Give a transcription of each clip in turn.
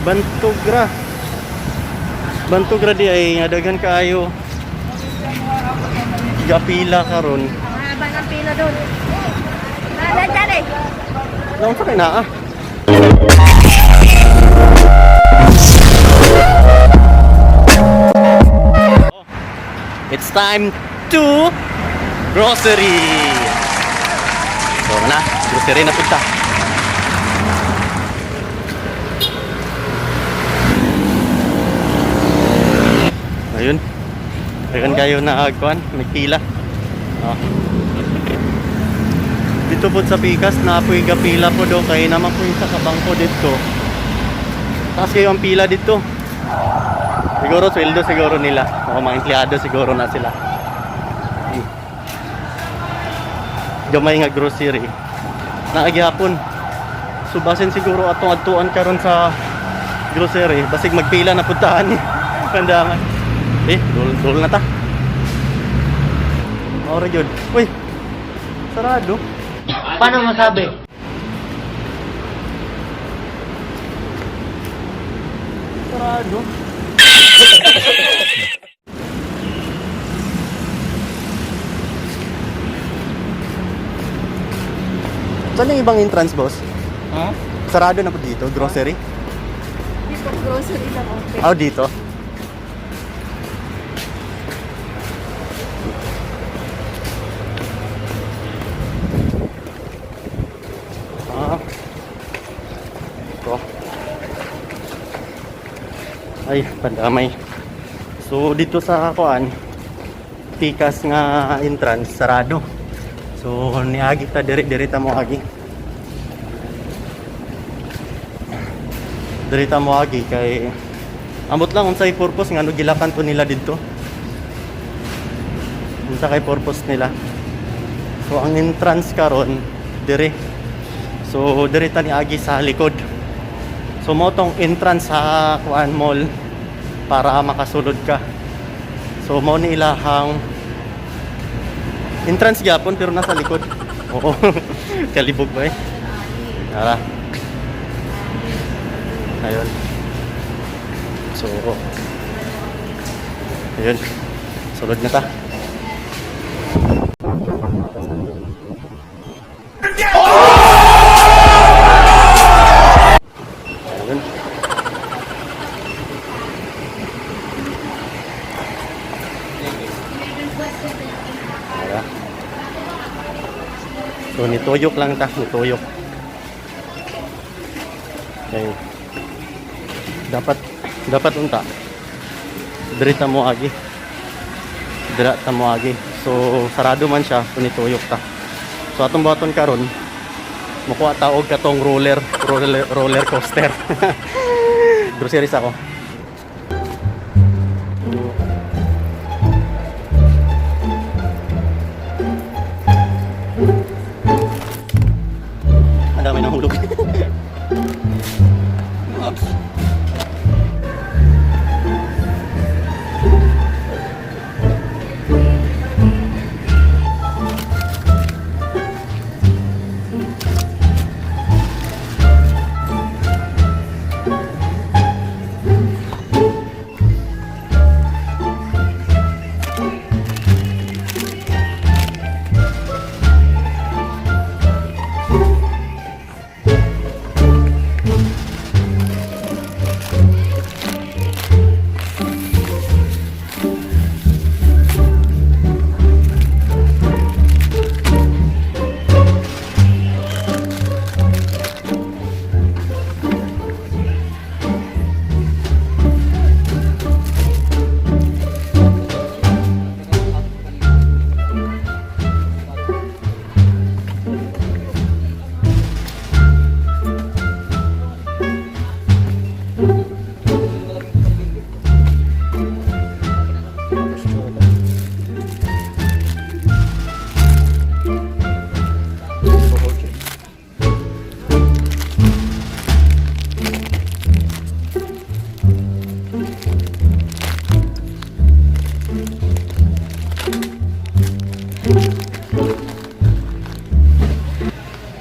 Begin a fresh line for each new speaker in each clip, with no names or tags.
Bantog ra. Bantog ra di ay nga daghan kaayo. Gapila karon.
Ang haba ng pila doon. Ah, dyan eh.
Naon sa kay naa? It's time to grocery. So na, grocery na punta. Ayun. Daghan kayo na agkuan, may pila. Oh. Dito po sa Pikas, naapoy pila po do kay naman po yung sa kabangko dito. Taas kayo ang pila dito. Siguro sweldo siguro nila. O mga empleyado siguro na sila. Gamay nga grocery. Naagyapon. So basin siguro atong adtuan karon sa grocery. Basig magpila na puntahan ni. Pandangan. Eh, dul dul na ta. Ora jud. Uy. Sarado.
Paano masabi?
Sarado. Saan yung ibang entrance, boss?
Ha?
Sarado na po dito, grocery?
Dito, grocery lang open.
Ah, dito. Ah. Ito. Ay, pandamay. So, dito sa kuan, tikas nga entrance, sarado. So, niagi ta diri diri ta mo agi. Diri ta mo agi kay ambot lang unsay purpose nga ano gilakan to nila didto. Unsa kay purpose nila. So ang entrance karon diri. So diri ta ni agi sa likod. So mo tong entrance sa kuan mall para makasulod ka. So mao ni ilahang entrance gyapon pero nasa likod. Oo. Kalibog ba eh. Tara. Ayun. So, ayun. Sulod na ta. Ayun. Tara. So, nituyok lang ta. Nituyok. Okay. Dapat dapat unta. Diri ta mo agi. Dira ta mo agi. So sarado man siya, so nituyok ta. So atong buhaton karon, mukuha ta og katong roller coaster. Groceries ako. Ang dami ng hulog. Oops.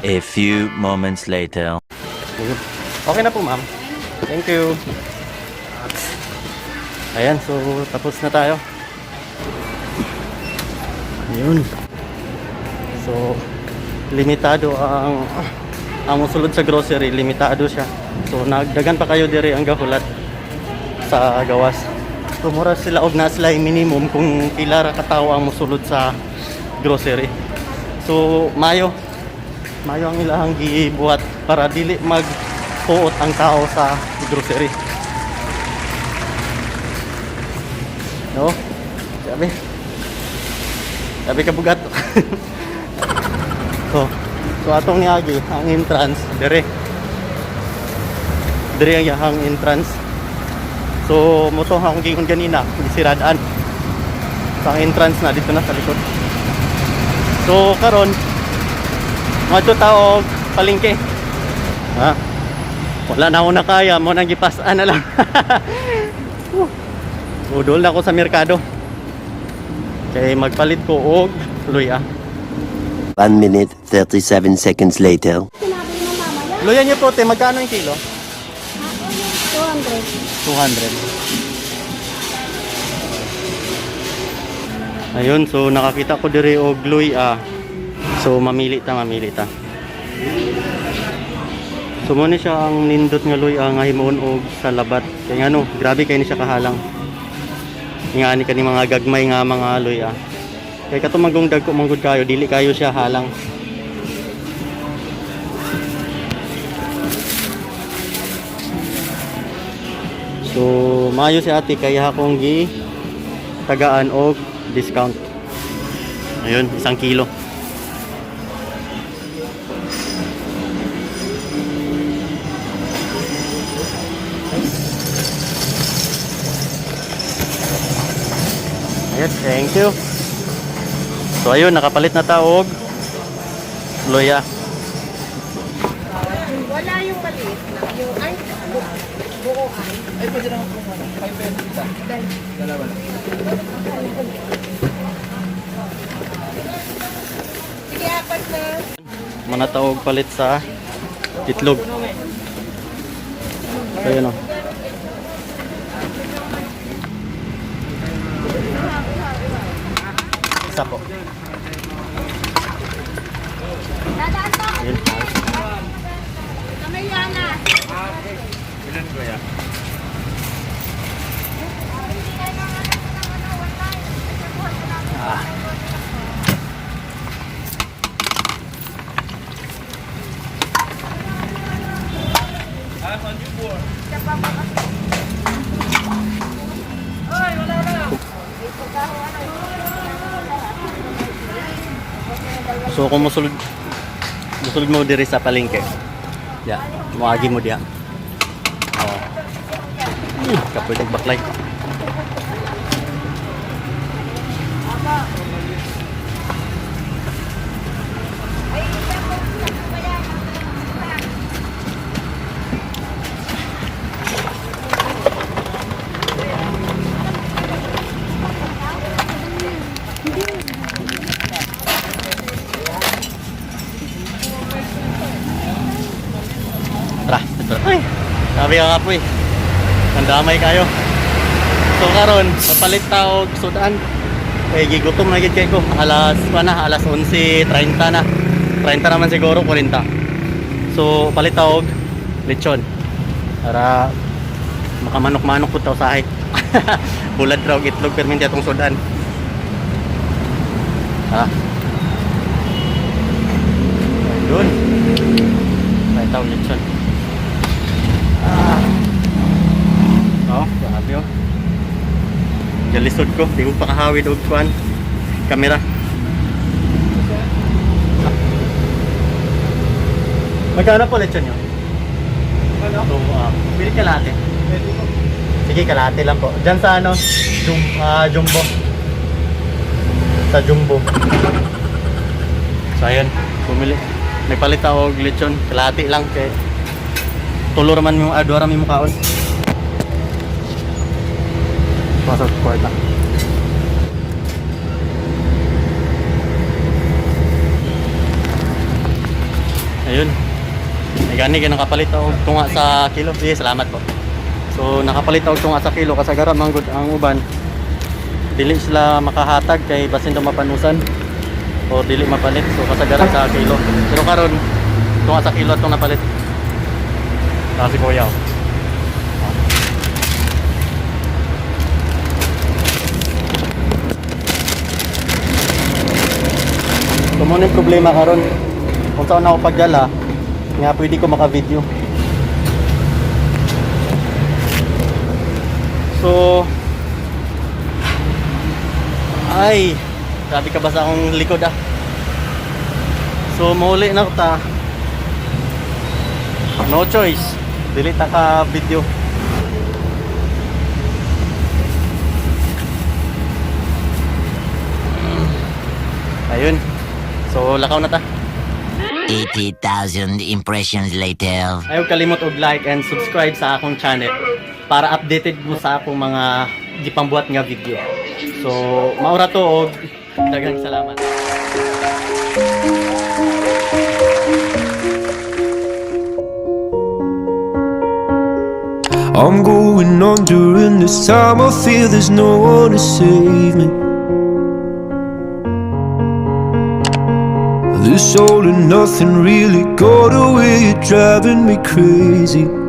A few moments later.
Okay na po, ma'am. Thank you. Ayan, so tapos na tayo. Ayun. So, limitado ang musulod sa grocery, limitado siya. So, nagdagan pa kayo diri ang gahulat sa gawas. So, mura sila og na sila yung minimum kung pila ra ka tawo ang musulod sa grocery. So, mayo mayo ang ilahang gibuhat para dili magpuot ang tao sa grocery. No? Sabi. Sabi ka bugat. So atong niagi ang entrance dire. Dire ang iyahang entrance. So mo to akong giingon ganina, gisiradan. Sa ang entrance na dito na sa likod. So karon ngadto ta og palengke. Ha? Wala na ako nakaya, mo nang gipas-an na lang. Udol na ako sa merkado. Kay magpalit ko og luya.
1 minute, 37 seconds later.
Sinabi mo mamaya.
Luya niyo po, te, magkano yung kilo?
200.
200. Ayun, so nakakita ko dire og luya. So mamili ta, mamili ta. So mo ni siya ang nindot nga luya nga himuon og salabat. Kay ngano, grabe kay ni siya kahalang. Nga ani kani mga gagmay nga mga luya. Kay kato manggong dagko manggod kayo, dili kayo siya halang. So, maayo si ate kaya akong gi tagaan og discount. Ayun, 1 kilo. Ayun, thank you. So ayun, nakapalit na ta og luya.
Wala yung maliit na. Yung ay, buuan.
Ay, pwede naman po ano. 5 pesos isa. Dalawa lang.
Sige, apat na.
Manataog palit sa itlog. So ayun oh. Isa po.
Dadaan pa ako.
Ayun.
Kamayana.
Ilan kuya?
So kung musulod musulod mo diri sa palengke. Ya, moagi mo diya. Oo. Kapoy kag baklay. Tara, ito. Ay, sabi ka nga po eh. Nandamay kayo. So karon, papalit ta og sudan. Kay gigutom na gid kay ko. Alas pa na, alas 11:30 na. 30 naman siguro, 40. So palit ta og lechon. Para makamanok-manok pud ta usahay. Bulad raw og itlog perminti atong sudan. Ha. Ayun. Palit ta og lechon. Oh, grabe oh. Jalisod ko, di ko pa kahawid og kuan. Kamera. Magkano po lechon nyo?
Ano?
So, pili kalahati.
Pwede po.
Sige, kalahati lang po. Diyan sa ano, Jumbo. Sa Jumbo. So, ayun, bumili. Nagpalit ako og lechon, kalahati lang kay tulo raman mo, duha ra mi mukaon. Pasok kwarta. Ayun. Ay, gani kay nakapalit og tunga sa kilo. Sige, salamat po. So nakapalit og tunga sa kilo, kasagara man gud ang uban dili sila makahatag kay basin daw mapanusan o dili mapalit, so kasagaran sa kilo. Pero karon, tunga sa kilo atong napalit. Kasi kuya, oh. So mao yung problema karon kung saan ako pagdala nga pwede ko maka-video. So ay, grabe ka ba sa akong likod ah. So mauli na ta. No choice. Dili ta ka video. Ayun. So lakaw na ta.
80,000 impressions later.
Ayaw kalimot og like and subscribe sa akong channel para updated mo sa akong mga gipambuhat nga video. So, maura to og daghang salamat.
I'm going on during this time. I feel there's no one to save me. This all and nothing really got away. You're driving me crazy.